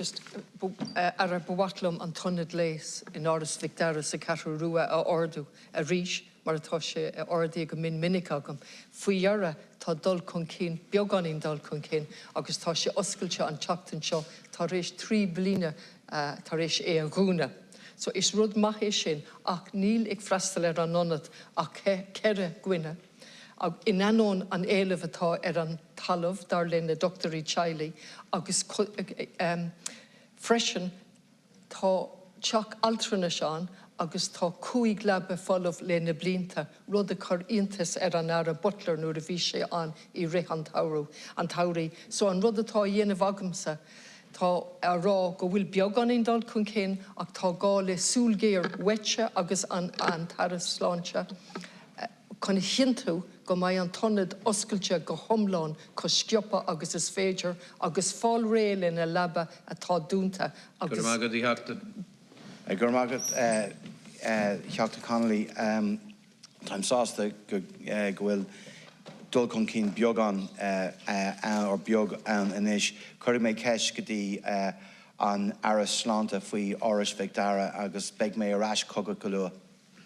Just, Aire, ba mhaith liom an t-ionad leighis in Áras Mhic Dara sa Cheathrú Rua a ardú arís, mar atá sé ardaithe go mion minic agam. Faoi dheireadh, tá dul chun cinn, beagáinín dul chun cinn, agus tá sé oscailte an tseachtain seo tar éis 3 bliana tar éis é a dhúnadh. So, is rud maith é sin, ach níl ag freastal ar an ionad ach 4 dhuine. In ainneoin an éilimh atá ar an talamh, dar le na dochtúirí teaghlaigh, agus freisin tá teach altranais ann agus tá 5 leaba folamh le na blianta, rud a chuir iontas ar an Aire Butler nuair a bhí sé ann i rith an tsamhraidh. So an rud atá á dhéanamh agamsa, tá a rá go bhfuil beagáinín dul chun cinn ach tá gá le súil ghéar uaitse agus an tAire Sláinte. chun a chinntiú go mbeidh an t-ionad oscailte go hiomlán chomh sciobtha agus is féidir agus fáil réidh le na leaba atá dúnta Go agus. raibh maith agat, a Theachta. Go raibh maith agat, a Theachta Connolly. Táim sásta go bhfuil dul chun cinn beagán ann, or beag ann anois. Cuirfidh mé ceist go dtí an Aire Sláinte faoi Áras Mhic Dara agus beidh mé ar ais chugat go luath.